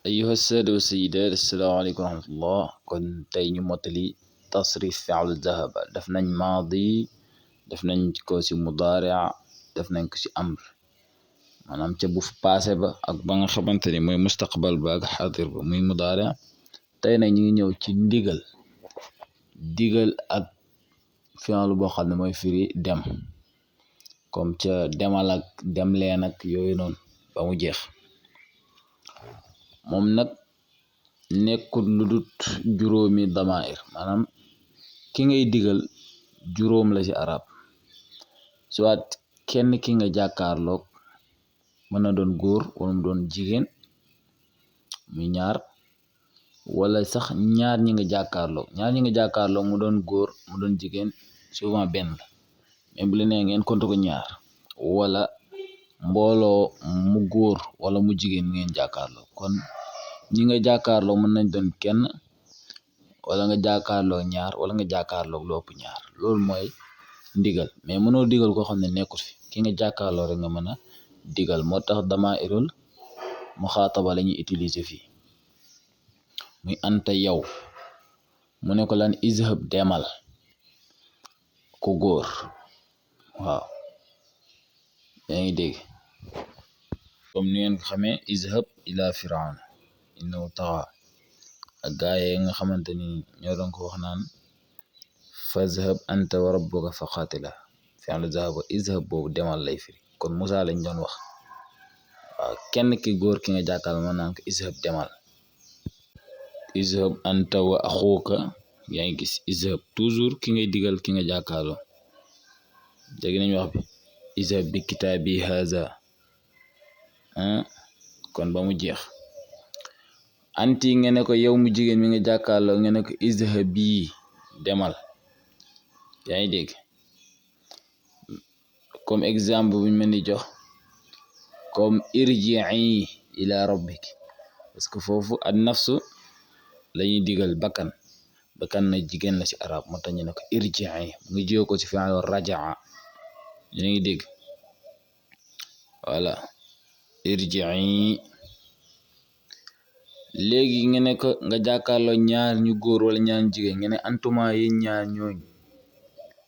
أيها السادة والسيدات السلام عليكم ورحمة الله. kon tey ñu mottali tasrif fi'l dhahab def nañ maadi, def nañ ko ci mudaari, def nañ ko ci amr, maanaam ca bu passé ba ak ba nga xamante ni mooy mustaqbal ba ak xaadir ba muy mudaari. tey nag ñu ngi ñëw ci digal ak fi'l boo xam ne mooy firi dem, comme ca demal ak dem leen ak yooyu noonu ba mu jeex. moom nag nekkul lu dut juróomi damair, maanaam ki ngay digal juróom la ci arab, soit kenn ki nga jàkkaarloog mën na doon góor wala mu doon jigéen muy ñaar, wala sax ñaar ñi nga jàkkaarloog mu doon góor mu doon jigéen souvent benn la, mais bu la nee ngeen kontu ko ñaar, wala mbooloo mu góor wala mu jigéen ngeen jàkkaarloo. kon ñi nga jàkkaarloo mën nañ doon kenn, wala nga jàkkaarloo ñaar, wala nga jàkkaarloo lu ëpp ñaar. loolu mooy ndigal, mais mënoo digal koo xam ne nekkul fi, ki nga jàkkaarloo rek nga mën a digal. moo tax damaa'irul muxaataba la ñuy utiliser fii, muy anta yow, mu ne ko lan izhab demal ku góor. waaw yaa ngi dégg, comme ni ngeen ko xamee izhab ila firawna innahu taxa, ak gaaye nga xamante ni ñoo doon ko wax naan fazhab anta wa rabbuka fa qatila. fi'lu zahaba izhab boobu demal lay firi, kon Musa lañ doon wax. waaw kenn ki góor ki nga jàkkaarloo mën naan ko izhab demal, izhab anta wa axuka. yaa ngi gis izhab toujours ki ngay digal ki nga jàkkaarloo. dégg nañ wax bi izhab bi kitaabi haza, kon ba mu jeex. anti nga ne ko yow mu jigéen mi nga jàkkaarloo nga ne ko izhabi demal. yaa ngi dégg, comme exemple buñ mën di jox comme irji'i ila rabbik, parce que foofu an nafsu lañuy digal bakkan na jigéen la ci arab, moo tax ñu ne ko irji'i, mu ngi jiw ko ci fi'lu rajaa. yaa ngi dégg, voilà irji'i. léegi nga ne ko nga jàkkaarloo ñaar ñu góor wala ñaar ñu jigéen nga ne antuma yi ñaar ñooñu,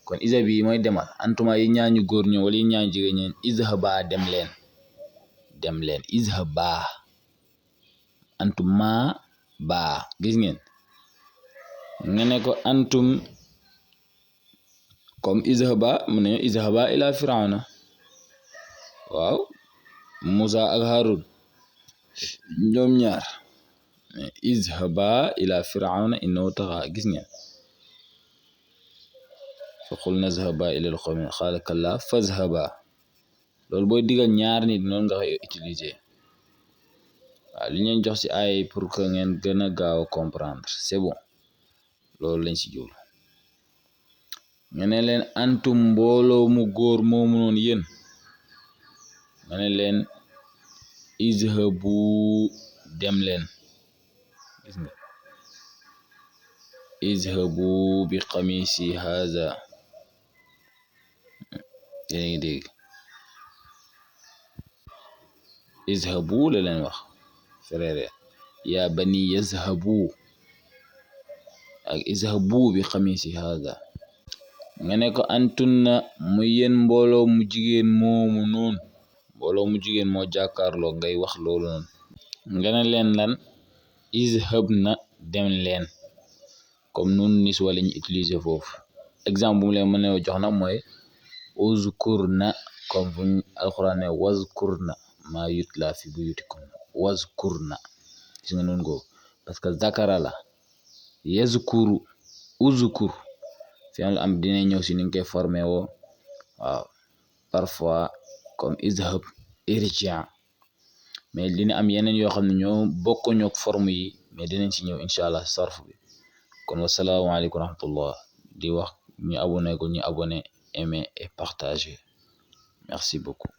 kon izhab yi mooy demal, antuma yi ñaar ñu góor ñoo wala yi ñaar ñu jigéen ñeen izhaba dem leen izhaba, antuma ba. gis ngeen, nga ne ko antum, comme izhaba mu ne izhaba ila firawna. waaw Musa ak Harun ñoom ñaar izhaba ila firawna innahu taxa. gis ngeen, fa qulna izhaba ila al-qawmi qaala kallaa fazhaba. loolu booy digal ñaar nit noonu nga koy utiliser. waaw li ñu jox ci ay pour que ngeen gën a gaaw a comprendre, c'est bon, loolu lañ ci jublu. nga ne leen antum mbooloo mu góor moomu noonu yéen, nga ne leen izhabu dem leen. gis nga, izhabu bi qamisi haza. yéen a ngi dégg, izhabu la leen wax frère, ya bani yazhabu ak izhabu bi qamisi haza. nga ne ko antunna mu yéen mbooloo mu jigéen moomu noonu, mbooloo mu jigéen moo jàkkaarloo ngay wax loolu noonu, nga ne leen lan izhabna dem leen, comme nun nis wala ñu utiliser foofu. exemple bu mu leen mën a jox nag mooy uzkurna, comme buñ alquran ne wazkurna ma yutla fi buyutikunna, wazkurna. gis nga noonu googu, parce que zakara la, yazkuru, uzkur fi'l am dina ñëw si ni nga koy formé woo. waaw parfois comme izhab, irji', mais dina am yeneen yoo xam ne ñoo bokkuñu ak forme yi, mais dinañ ci ñëw incha allah sarf bi. kon wassalaamu aleykum wa rahmatullah, di wax ñu abonné ko ñu abonné, aimer et partager. merci beaucoup.